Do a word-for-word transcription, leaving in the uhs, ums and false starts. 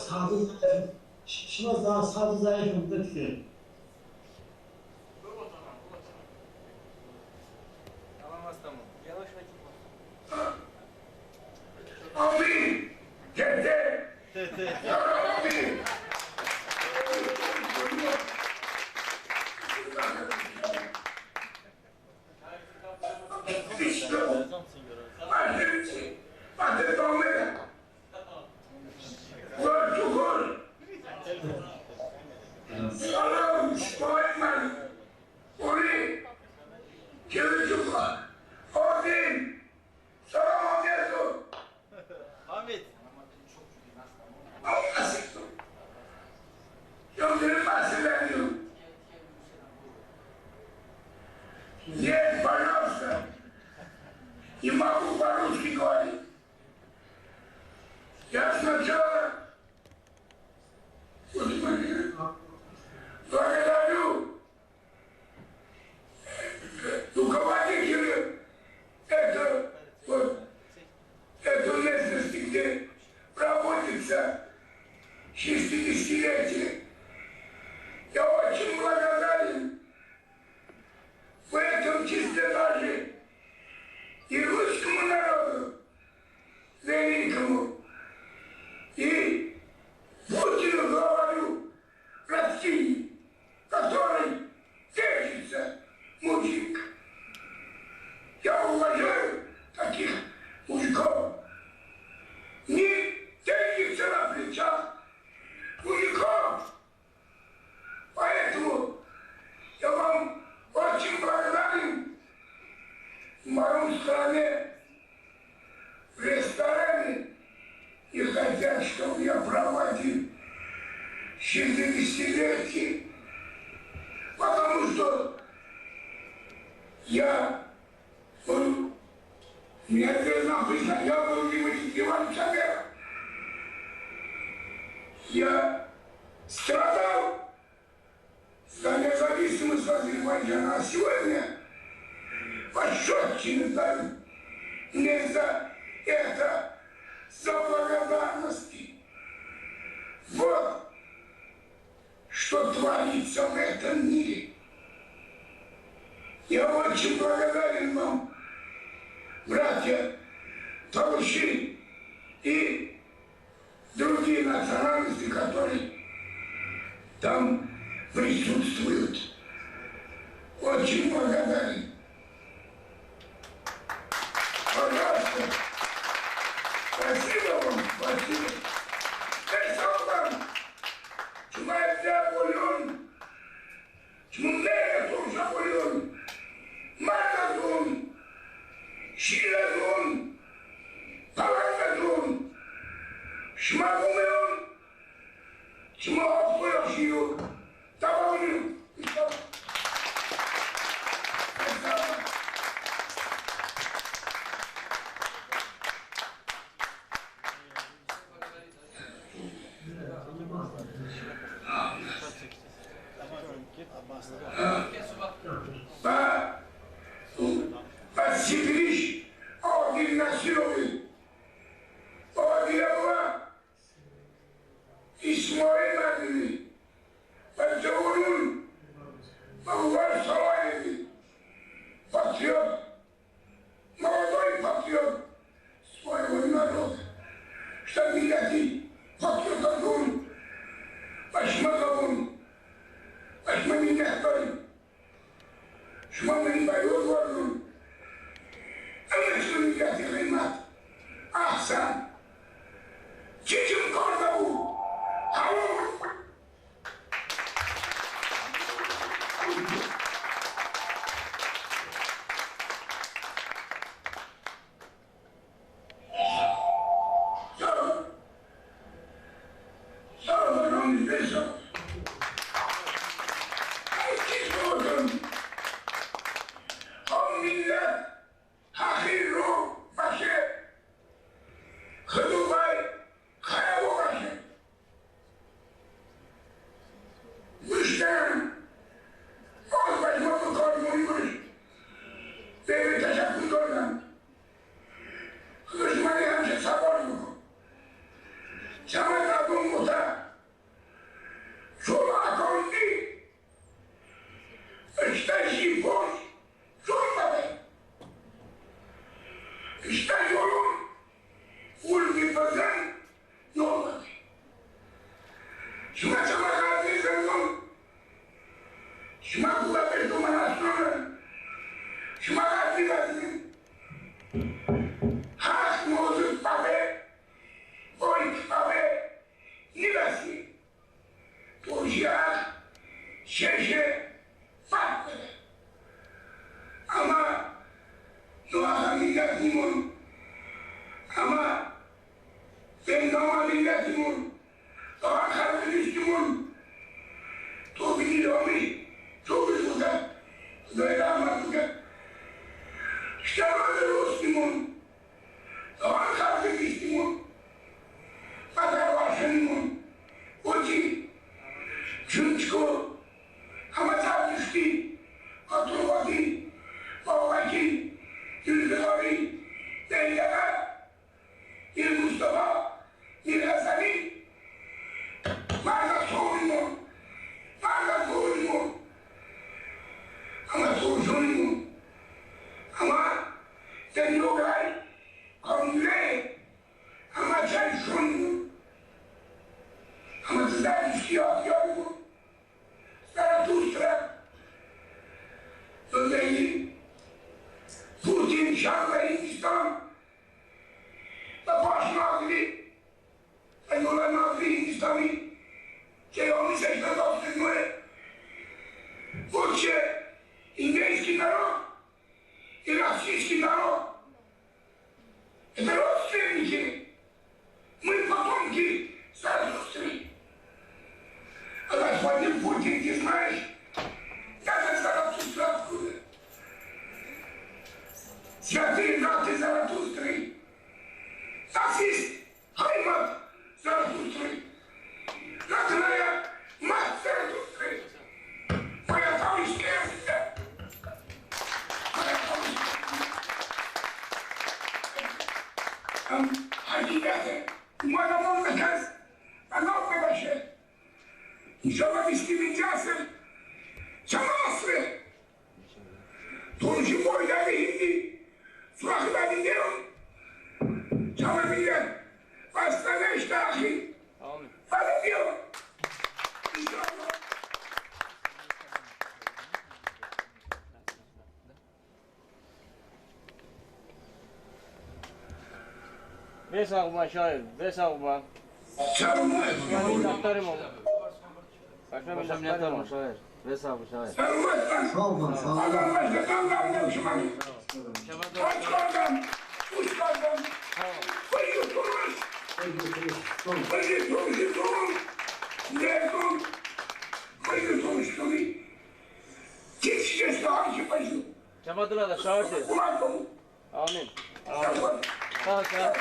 Sadı zəif, ş-, şımə za-, sadı zəif ım, dı tikə. Amin. Tete. Tete. Amin. İşte. Amin. Amin. Ulan Çukur! Salam, İsmail Malik! Uri! Kirli Çukur! Ordin! Salam, Ahmet! Ahmet! Ahmet! Yıldırım Asileniyor! Здесь, пожалуйста! Не могу по-русски говорить. Я сначала благодарю руководителя этого, вот, этой местности, где проводится шестидесятилетие. Я очень благодарен в этом числе даже и русскому народу, великому, и Путину, главарю России, который держится мужик. Я уважаю таких мужиков. Не держится на плечах мужиков. Поэтому я вам очень благодарен. В моем стране в ресторане не хотят, чтобы я проводил шестидесятилетие, потому что я, ну, мне здесь написано, я был Дмитрий Иванович Аберов. Я страдал за независимость Азербайджана. А сегодня пощёчины дают мне за это, за благодарности. Вот что творится в этом мире. Я очень благодарен вам, братья Талыши и другие национальности, которые там присутствуют. Очень благодарен. Пожалуйста. Спасибо вам, спасибо. Спасибо вам. Чумайда бульон. Чумунде турша бульон, мардазон, ширазон, паландазон, шмагумеон, чума апкура шиё, табаунио. Bə, bə Sibiriş Adil Nəsirovi, Adil Əbla, İsmail Mədini, bə cavanın, bə Uğur Salayevi, patriot, молодой патриот своего народа, что milləti patriot olsun, bə şımə ğəvon, bə şımə minnətdarim. Şımə mıni bə yod vardın, ımi çı milləti ğıymət, əhsən. Çiçim kardə bu, həvon. Həxi ro bəşe, Xıdo bəy xəyə voqəşe. Müştərəm, az bə şımə bıkarmoni bış. Bə vey təşəkkur kardəm. Xıdo şıməni həmişə səbot bıko. Çəmə dərdon votə, Iştə yolım, ulvi bıdən yoldır. Şımə çəmə ğərbi zındən, şımə qubə beşo məni aslanım, şımə ğərbi zındən. Həx mozut bəbe, oy bəbe, nibəsi. Tojiyəx şeşe fərq bıdə. Əmə noəxə millət nimon, əmə benamə millət nimon, doğan xəlqi niştimon. To bini lomi, to biz bıdə, doydə əmə bıdə. Ştəmə rus nimon. Doğan xəlqi niştimon, bətər vaşenimon. Oti, çunçıko, həmə Zərdüşti, Aturvati, Babəki, Zülfüqari, Zeynəbə, Mir Mustafa, Mir Həsəni, mərdə sovinimon, mərdə sovinimon. Əmə sovinimon. Əmə dənyo qıləy Konqre, əmə çəy şonimon, əmə Zərdüşti aqyonimon, Zaratustra, Putin, şah Hindistan, və baş naziri, və yolə naziri Hindistani, ki, onu seçmə dostluğu, bu ki, индейский народ и российский народ. Это родственники. Мы потомки Заратустры. А господин Путин, ты знаешь, даже Заратустра откуда? Святые враты Заратустры. Das ist Heimat Zarathustrы. Родная мать Заратустры. Моя товарищеская семья. Моя товарищеская семья. Əm, həqiqəti, umarım, kəs ənav bebəşe. İnşallah, diskriminatsiya çəmə əsre. Tonşi boydəvi hindi, suraxi bəvi neon, çəmə millət vəsnədə iştə axi. Amin. Bəvi neon. İnşallah. Ve sağ bə, şair, ve sağ bə. Sağ olun. Başqa minnətdarım, şair. Ve sağ bə, şair. Sağ olun. Sağ olun. Adam başqa qanlarında uçmadı. Aç qaldım, uç qaldım. Buyur, konuş. Buyur, konuş. Buyur, konuş. Buyur, konuş. Çamadıla da şair. Amin. Amin. Sağ ol, sağ ol.